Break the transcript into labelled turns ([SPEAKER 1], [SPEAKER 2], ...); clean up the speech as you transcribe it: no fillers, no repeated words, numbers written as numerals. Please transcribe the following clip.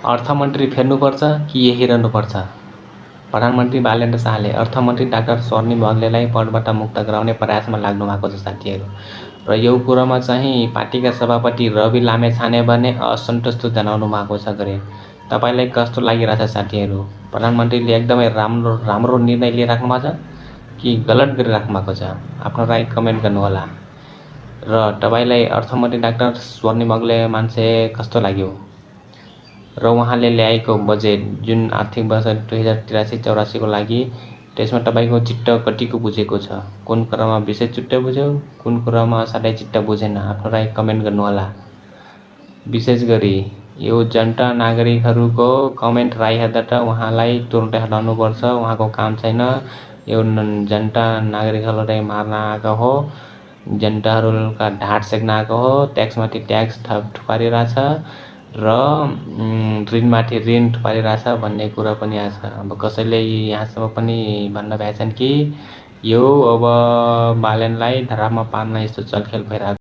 [SPEAKER 1] अर्थमन्त्री फेर्नुपर्छ कि यही रहनुपर्छ? प्रधानमन्त्री बालेन्द्र शाहले अर्थमन्त्री डाक्टर स्वर्णिम अग्लेलाई पदबाट मुक्त गराउने प्रयासमा लाग्नु भएको छ साथीहरू। र यो कुरोमा चाहिँ पार्टीका सभापति रवि लामेछाने भने असन्तुष्ट जनाउनु भएको छ गरे। तपाईँलाई कस्तो लागिरहेछ साथीहरू? प्रधानमन्त्रीले एकदमै राम्रो निर्णय लिइराख्नु भएको छ कि गलत गरिराख्नु भएको छ? आफ्नो राय कमेन्ट गर्नुहोला। र तपाईँलाई अर्थमन्त्री डाक्टर स्वर्णिम अग्ले मान्छे कस्तो लाग्यो? र उहाँले ल्याएको बजेट जुन आर्थिक वर्ष 2083-84 को लागि त्यसमा तपाईँको चिट्ट कतिको बुझेको छ? कुन कुरामा विशेष चिट्ट बुझ्यो, कुन कुरामा साह्रै चिट्ट बुझेन? आफ्नो राय कमेन्ट गर्नुहोला। विशेष गरी यो जनता नागरिकहरूको कमेन्ट राय हेर्दा त उहाँलाई तुरुन्तै हटाउनुपर्छ। उहाँको काम छैन। यो जनता नागरिकहरूलाई मार्न आएको हो, जनताहरूका ढाड सेक्न आएको हो, ट्याक्समाथि ट्याक्स थुपारिरहेछ र ऋणमाथि ऋण थुपारिरहेछ भन्ने कुरा पनि आएको छ। अब कसैले यहाँसम्म पनि भन्न भएछन् कि यो अब बालेनलाई धरापमा पार्न यस्तो चलखेल भइरहेको